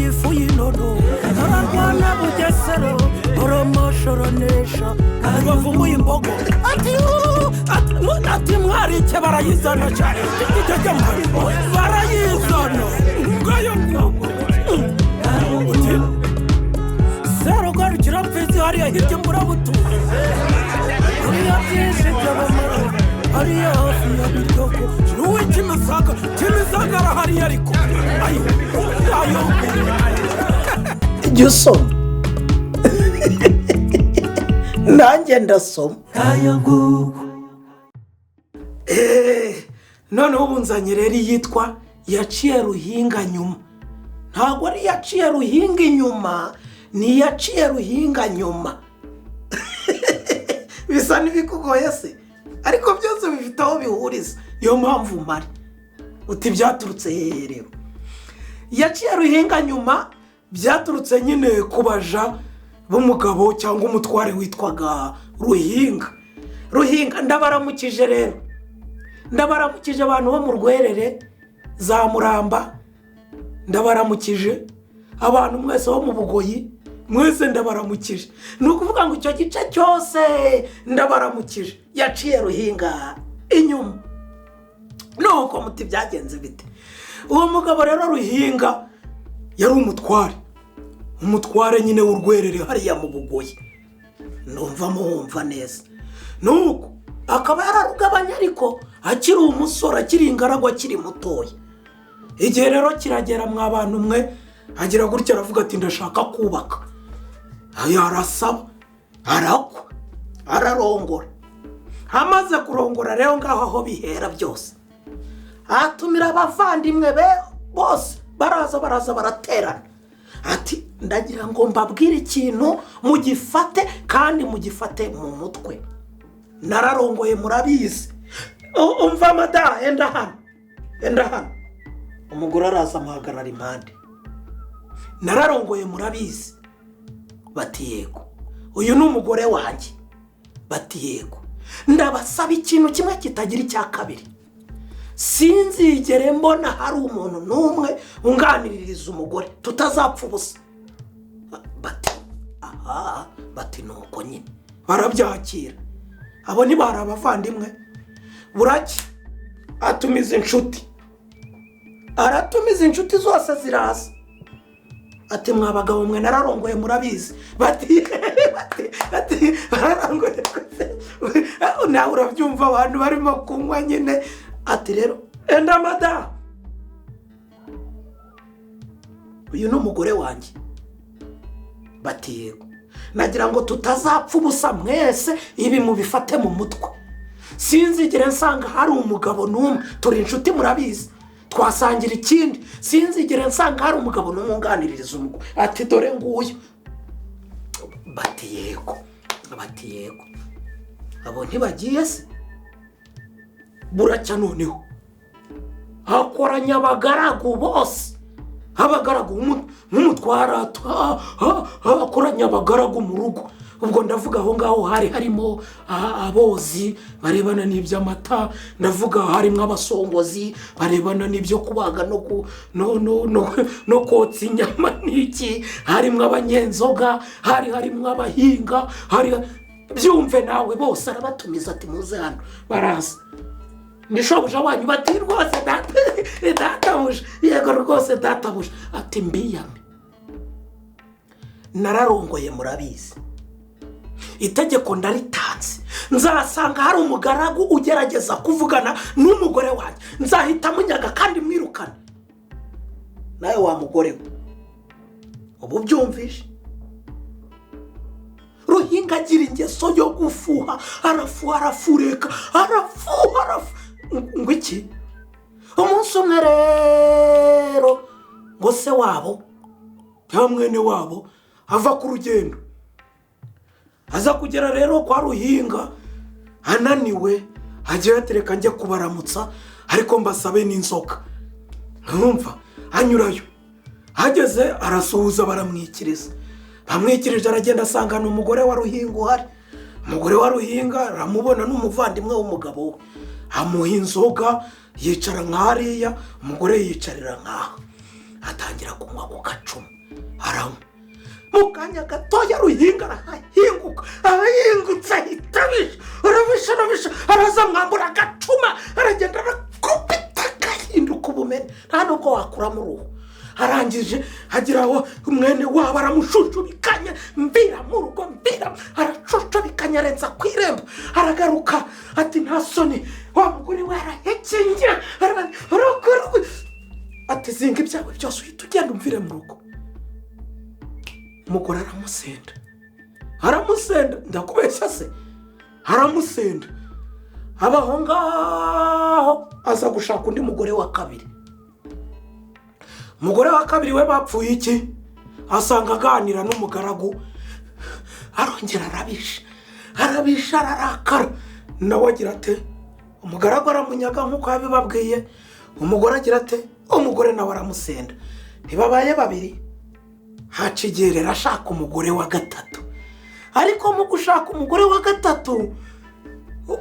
Ifu y'inono ararwana Bugesera, oromoshoronesha bavumuye imbogo. Ati "Uu, ati ati mwarike barayizana cyane, icyo barayizana ngayo nguko." Uti serugarukira mfizi hariya hirya imburabutuzi, hariya byinshi by'abamara, hariya hafi ya Biryogo n'uw'ikimisagara, Kimisagara hariya, ariko ayo ayo. Jya usoma, nanjye ndasoma. Ayo nguko. Noneho ubu nzanye rero iyitwa "Yaciye Ruhinga nyuma". Ntabwo ari "Yaciye Ruhinga inyuma", ni "Yaciye Ruhinga nyuma". Bisa n'ibikugoye se, ariko byose bifite aho bihuriza, niyo mpamvu mpari. Uti byaturutse hehe rero "Yaciye Ruhinga nyuma"? Byaturutse nyine ku baja b'umugabo cyangwa umutware witwaga Ruhinga. Ruhinga, ndabaramukije rero, ndabaramukije abantu bo mu Rwerere za Muramba, ndabaramukije abantu mwese bo mu Bugoyi, mwese ndabaramukije. Ni ukuvuga ngo icyo gice cyose ndabaramukije. "Yaciye Ruhinga inyuma". Nuko muti byagenze bite? Uwo mugabo rero Ruhinga yari umutware, umutware nyine w'Urwerere hariya mu Bugoyi, ndumva muwumva neza. Nuko akaba yararugabanya, ariko akiri umusore, akiri ingaragu, akiri mutoya. Igihe rero kiragera, mwa bantu mwe, agira gutya aravuga ati: "Ndashaka kubaka." Arasaba, arakwa, ararongora. Amaze kurongora rero, ngaho aho bihera byose, atumira abavandimwe be bose, baraza, baraza baraterana. Ati: "Ndagira ngo mbabwire ikintu, mugifate kandi mugifate mu mutwe. Nararongoye, murabizi. Umva mada, enda hano, enda hano." Umugore araza, amuhagarara impande. "Nararongoye, murabizi." Bati: "Yego." "Uyu ni umugore wanjye." Bati: "Yego." "Ndabasaba ikintu kimwe kitagira icya kabiri: sinzigere mbona hari umuntu n'umwe unganiririza umugore, tutazapfa ubusa." Bati: "Aha." Bati: "Nuko nyine." Barabyakira. Abo ntibari abavandimwe. Buracya atumiza inshuti, aratumiza inshuti zose ziraza. Ati: "Mwa bagabo mwe, nararongoye, murabizi." Bati: "Bararongoye." Nawe urabyumva, abantu barimo kunywa nyine. Ati: "Rero enda madamu, uyu ni umugore wanjye." Bati: "Yego." "Nagira ngo tutazapfa ubusa mwese, ibi mubifate mu mutwe: sinzigere nsanga hari umugabo n'umwe, turi inshuti murabizi, twasangira ikindi, sinzigere nsanga hari umugabo n'umwe unganiririza umugore." Ati: "Dore nguyu." Bati: "Yego." Bati: "Yego." Abo ntibagiye se? Buracya noneho hakoranya abagaragu bose, abagaragu nk'umutwara, akoranya abagaragu mu rugo. Ubwo ndavuga aho ngaho hari harimo abozi barebana n'iby'amata, ndavuga harimo abasongozi barebana n'ibyo kubaga no kotsa inyama n'iki, harimo abanyenzoga, hari harimo abahinga, hari byumve nawe. Bose arabatumiza, ati: "Muze hano." Baraza. "Ni shobuja wanyu?" Bati: "Rwose data, databuja, yego rwose databuja." Ati: "Mbiyame, nararongoye murabizi, itegeko ndaritanze: nzasanga hari umugaragu ugerageza kuvugana n'umugore wanjye, nzahita munyaga kandi mwirukane. Nawe wa mugore we, ubu byumvishe." Ruhinga agira ingeso yo gufuha, arafuha, arafureka, arafuha, arafuha ngo iki. Umunsi umwe rero ngo se wabo cyangwa mwene wabo ava ku rugendo, aza kugera rero kwa Ruhinga ananiwe, agiye atereka: "Njye kubaramutsa, ariko mbasabe n'inzoka." Ntumva, anyurayo, ahageze arasuhuza, baramwikiriza. Bamwikirije, aragenda, asanga ni umugore wa Ruhinga uhari. Umugore wa Ruhinga aramubona, n'umuvandimwe w'umugabo we, amuha inzoga, yicara nk'hariya, umugore yicarira nk'aha. Atangira kunywa ku gacuma, aranywa. Mu kanya gatoya Ruhinga arahahinguka. Arahingutse, ahita abisha, arabisha, arabisha, araza mwambura agacuma, aragenda arakubita agahinduka ubumene, nta nubwo wakuramo uruhu. Arangije agira aho mwene wabo aramushushubikanya, mvira mu rugo, mvira. Arashushubikanya, arenza ku irembo, aragaruka ati: "Nta soni?" Wa mugore we arahekenya, ati: "Zinga ibyawe byose, uhita ugenda, umvire mu rugo." Umugore aramusenda, aramusenda. Ndakubeshya se? Aramusenda, aba aho ngaho. Aza gushaka undi mugore wa kabiri. Umugore wa kabiri we bapfuye iki? Asanga aganira n'umugaragu. Arongera arabisha, arabisha, ararakara. Nawe agira ate? Umugaragu aramunyaga nk'uko yabibabwiye. Umugore agira ate? Umugore nawe aramusenda. Ntibabaye babiri. Haca igihe rero ashaka umugore wa gatatu. Ariko mu gushaka umugore wa gatatu,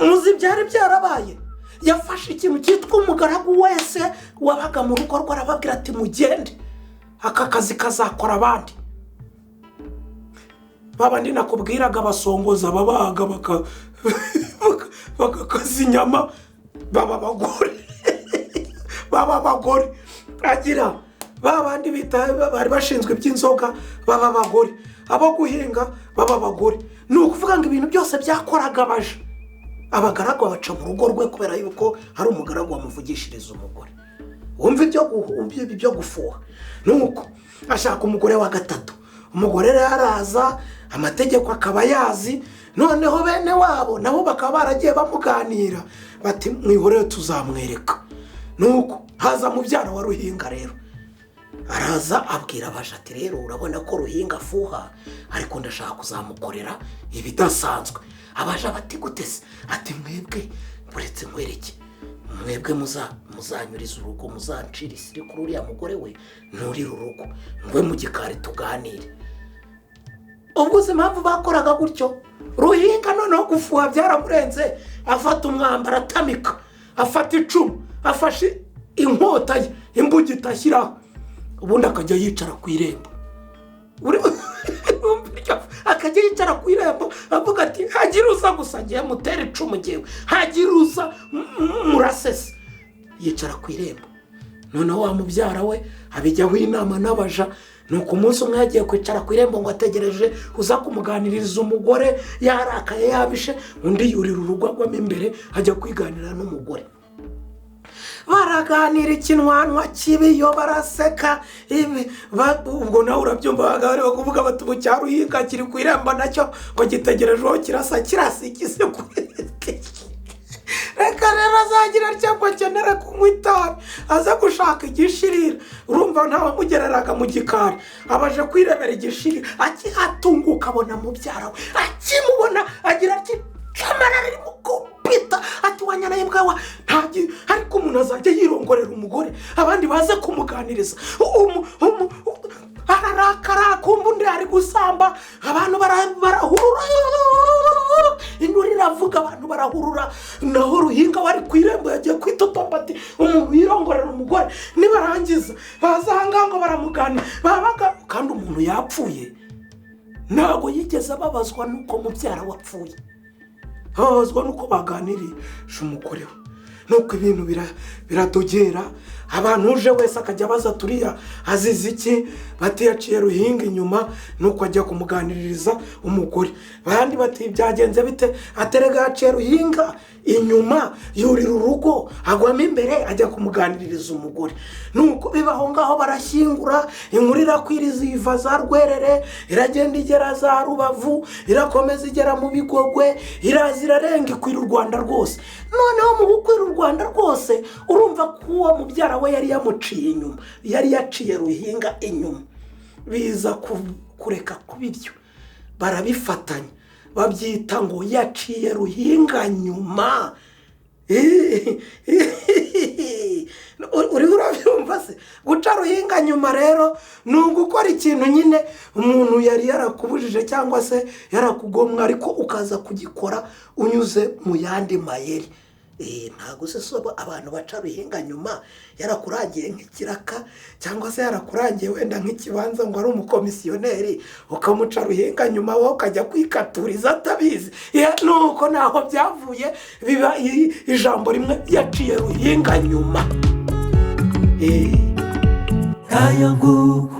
muzi byari byarabaye? Yafashe ikintu cyitwa umugaragu wese wabaga mu rugo rwe, arababwira ati: "Mugende, aka kazi kazakora abandi." Babandi nakubwiraga basongoza, babaga bagakaza inyama, baba abagore, baba abagore. Agira ba bandi bita bari bashinzwe iby'inzoga, baba abagore, abo guhinga baba abagore. Ni ukuvuga ngo ibintu byose byakoraga abaja, abagaragu babaca mu rugo rwe, kubera yuko hari umugaragu wamuvugishiriza umugore. Wumva ibyo gufuha. Nuko ashaka umugore wa gatatu. Umugore rero araza, amategeko akaba yazi. Noneho bene wabo nabo bakaba baragiye bamuganira bati: "Mwihorere, tuzamwereka." Nuko haza mubyara wa Ruhinga rero, araza abwira abaja ati: "Rero urabona ko Ruhinga afuha, ariko ndashaka kuzamukorera ibidasanzwe." Abaja bati: "Gute se?" Ati: "Mwebwe uretse nkwereke, mwebwe muzanyuriza urugo, muzancira isiri kuri uriya mugore we, nurire urugo, ngwe mu gikari tuganire." Ubwo uzi impamvu bakoraga gutyo? Ruhinga noneho gufuha byaramurenze, afata umwambaro atamika, afata icumu, afashe inkota ye, imbugita ashyiraho, ubundi akajya yicara ku irembo. Akajya yicara ku irembo avuga ati: "Hagira uza gusa, ngiye mutere icumu, ngewe hagira uza murasese." Yicara ku irembo. Noneho wa mubyara we abijyaho inama n'abaja. Ni uku, umunsi umwe yagiye kwicara ku irembo ngo ategereje uza kumuganiriza umugore, yarakaye, yabishe. Undi yurira urugo, agwamo imbere, ajya kwiganira n'umugore. Baraganira ikinwanwa kibiyo, baraseka ibi. Ubwo nawe urabyumva, bari kuvuga bati: "Ubu cya Ruhinga kiri ku irembo nacyo ngo gitegereje uwo kirasa." Kirasa ikize kuri reka rero azagira atya ngo akenere kunywa itabi, aza gushaka igishirira. Urumva ntawamugereraga mu gikari, abaje kwirebera igishirira. Akihatunguka abona mubyara we. Akimubona agira ati camara ririmo kubita, ati: "Wanyana y'imbwa wa ariko umuntu azajya yirongorera umugore, abandi baze kumuganiriza." Ararakara, kumva undi ari gusamba. Abantu barahurura, induru iravuga, abantu barahurura. Naho Ruhinga wari ku irembo yagiye kwitotomba ati: "Umuntu yirongorera umugore, nibarangiza baza aha ngaha ngo baramuganira." Babaga kandi umuntu yapfuye. Ntabwo yigeze ababazwa n'uko mubyara wapfuye, ababazwa n'uko baganirije umugore we. Nuko ibintu biradogera. Abantu uje wese akajya abaza: "Turiya azize iki?" Bati: "Yaciye Ruhinga inyuma, nuko ajya kumuganiririza umugore." Abandi bati: "Byagenze bite?" Aterega yaciye Ruhinga inyuma, yurira urugo, agwamo imbere, ajya kumuganiririza umugore. Nuko biba aho ngaho, barashyingura. Inkuru irakwiriza, iva za Rwerere, iragenda igera za Rubavu, irakomeza igera mu Bigogwe, iraza irarenga, ikwira u Rwanda rwose. Noneho mu gukwira u Rwanda rwose, urumva ko uwo mubyara we yari yamuciye inyuma, yari yaciye Ruhinga inyuma, biza kureka kubiryo, barabifatanya, babyita ngo yaciye Ruhinga nyuma. Uriho urabyumva se? Guca Ruhinga nyuma rero ni ugukora ikintu nyine umuntu yari yarakubujije cyangwa se yarakugomwa, ariko ukaza kugikora unyuze mu yandi mayeri. Ntabwo se soba abantu baca ruhinga nyuma yarakurangiye nk'ikiraka, cyangwa se yarakurangiye wenda nk'ikibanza ngo ari umukomisiyoneri, ukamuca ruhinga nyuma wowe ukajya kwikaturiza atabizi. Nuko naho byavuye biba ijambo rimwe yaciye ruhinga nyuma. Kaya nguko.